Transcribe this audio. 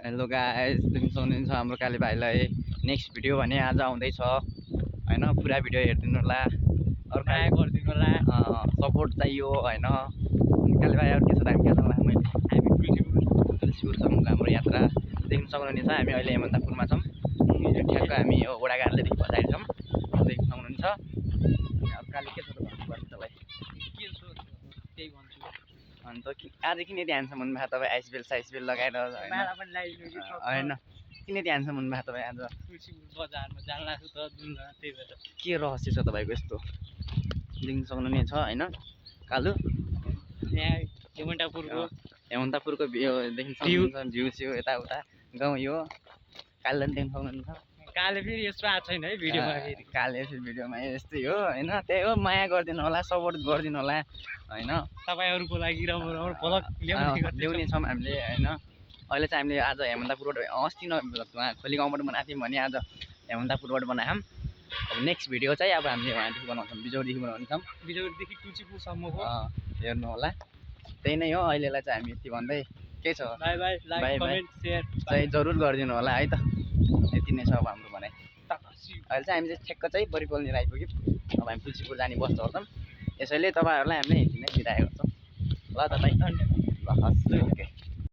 Hello guys, देख्न सक्नुहुन्छ हाम्रो काले भाइलाई नेक्स्ट भिडियो भने आज आउँदैछ हैन। पुरा भिडियो हेरिदिनु होला, और माया गरिदिनु होला, सपोर्ट चाहियो हैन। काले भाइ अरु के छ त हामी कहाँ छौँ? हामी तुलसीपुरसम्मको हाम्रो यात्रा देख्न सक्नुहुनेछ। हामी अहिले हेमन्तपुरमा छौँ। ठ्याक्क हामी यो ओडागाडीदेखि पछाडि छौँ, देख्न सक्नुहुन्छ। अब काले के छ त भन्नुपर्छ तपाईँ? के छ त्यही भन्छु। अन्त आज किन यति ह्यान्डसम हुनुभएको तपाईँ? आइसबेल लगाएर माला पनि लगाइदिनु कि हैन, किन यति ह्यान्डसम हुनुभएको तपाईँ आज? तुलसीपुर बजारमा जान लाग्छु त दुईजना, त्यही भएर। के रहस्य छ तपाईँको यस्तो? देख्न सक्नुहुनेछ हैन कालु। यहाँ हेमन्तपुरको यो देख्न सक्नुहुन्छ भ्यू छ, यताउता गाउँ यो कालले देख्न सक्नुहुन्छ। काले फेरि यस्तो आएको छैन है भिडियोमा। फेरि काले फेरि भिडियोमा यस्तै हो हैन। त्यही हो, माया गरिदिनु होला, सपोर्ट गरिदिनु होला हैन। तपाईँहरूको लागि राम्रो राम्रो भ्लग ल्याउने छौँ हामीले हैन। अहिले चाहिँ हामीले आज हेमन्तपुरबाट अस्ति वहाँ खोली गाउँबाट बनाएको थियौँ भने आज हेमन्तपुरबाट बनायौँ। अब नेक्स्ट भिडियो चाहिँ अब हामीले वहाँदेखि बनाउँछौँ, बिजौरदेखि बनाउँछौँ। बिजौरदेखि तुलसीपुरसम्मको हेर्नु होला। त्यही नै हो। अहिलेलाई चाहिँ हामी यति भन्दै के छ, by by, like comment share चाहिँ जरुर गरिदिनु होला है त। यति नै छ अब हाम्रो भनाइ। अहिले चाहिँ हामी चाहिँ ठ्याक्क चाहिँ बरिपोलनिर आइपुग्यौँ। अब हामी तुलसीपुर जाने बस चढ्छौँ। यसैले तपाईँहरूलाई हामीले यति नै बिदा गर्छौँ। ल त भाइ, धन्यवाद। ल हस्, ओके।